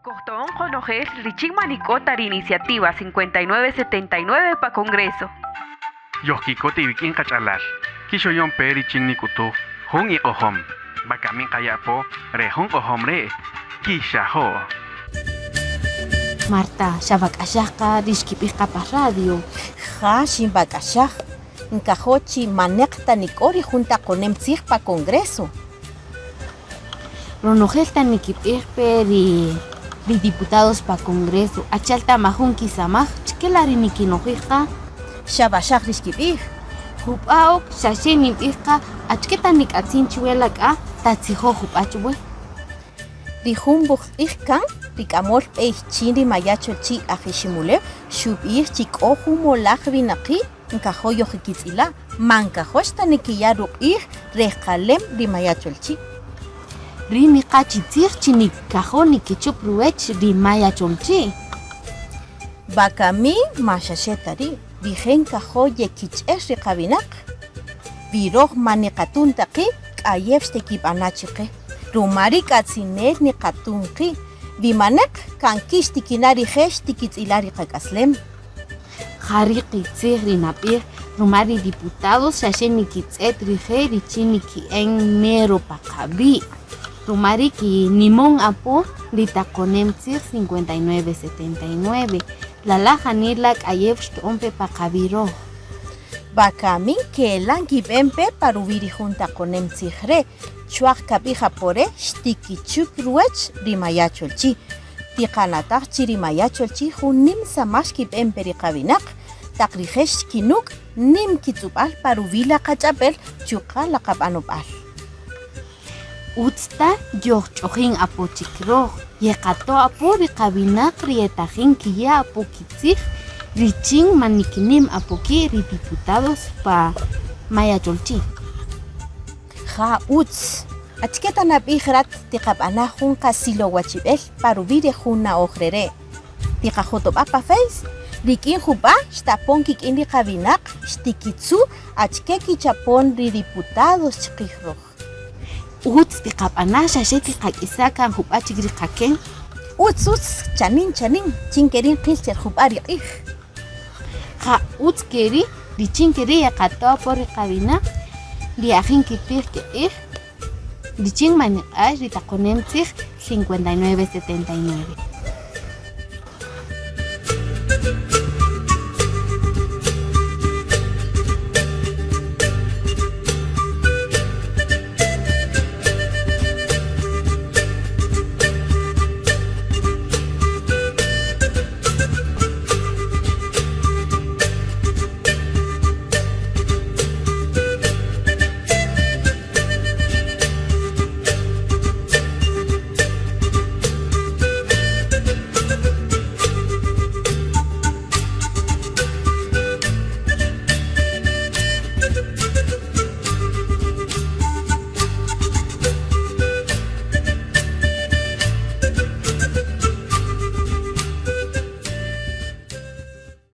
Kojto'on qonojel richin ma nik'o ta ri Iniciativa 5979 pa Congreso. Yojkikot iwik'in qach'alal, kixoyon pe richin nik'utuj jun iq'ojom, wakami nqaya' apo re jun q'ojom re', Kixajo'. Marta, xawak'axaj qa ri xkib'ij qa pa radio? Ja, xinwak'axaj. Nkajo' chi maneq ta nik'o ri jun taqonem tzij pa Congreso. Ronojel ta nikib'ij pe ri ri diputados pa Congreso, achi'el ta majun kisamaj, chke la ri nikinojij qa. Xawaxaj ri xkib'ij. Jub'a' ok xa xe ninb'ij qa achike ta nik'atzin chwe la k'a tatzijoj jub'a' chwe. Ri jun wuqq'ij kan, ri k'amöl b'ey chin ri Maya' Cholchi' aj Iximulew xub'ij chi k'o jun molaj winaqi' nkajo' yojikitz'ila', ma nkajo'x ta nikiya' ruq'ij rejqalem ri Maya' Cholchi'. Ri niqa' chi tzij chi nikajo' nikichup ruwech ri Maya' Cholchi'. Wakami ma xa xe ta ri', rije' nkajo' yekich'er ri qawinaq. Wi röj ma niqatun ta qi', k'ayew xtekib'ana' chi qe. Ruma ri' k'atzinel niqatun qi', wi manäq, kan ki' xtikina' rije' xtikitz'ila' ri qak'aslem. Ja ri qitzij ri nab'ij ruma ri diputados xa xe nikitz'et rije' richin niki'en mero pa qawi', ruma ri' kinimon apo ri taqonem tzij 5979, lala' janila k'ayew xto'on pe pa qawi' röj. Wakami kela' nkib'en pe pa ruwi' ri jun taqonem tzij re', chwa'q kab'ij apo re' xtikichüp ruwäch ri Maya' Cholchi'. Tiqanataj chi ri Maya' Cholchi' jun nim samaj xkib'en pe ri qawinaq, taq rije' xkinuk' nim kitz'ub'al pa ruwi' la qach'ab'el chuqa' la qab'anob'al. Ütz ta yojch'ojin apo chik röj, yeqato' apo ri qawinaq ri yetajin nkiya' apo kitzij richin ma nikinïm apo ki' ri diputados pa Maya Cholchi'. Ja, ütz. Achike ta nab'ij rat tiqab'ana' jun qasilowachib'el pa ruwi' re jun na'oj rere'? Tiqajotob'a' pa Face, rik'in jub'a' xtapon kik'in ri qawinaq xtikitzu' achike kichapon ri diputados chqij röj. Ütz tiqab'ana' xa xe tiqak'isa' kan jub'a' chik ri qaken. Ütz, ütz, chanin, chanin, chin ke ri' nqïl chë jub'a' ri q'ij. Ja utz ke ri' richin ke ri' yeqato' apo ri qawinaq ri ajin nkitïj kiq'ij richin ma niq'ax ri taqonem tzij 59 79.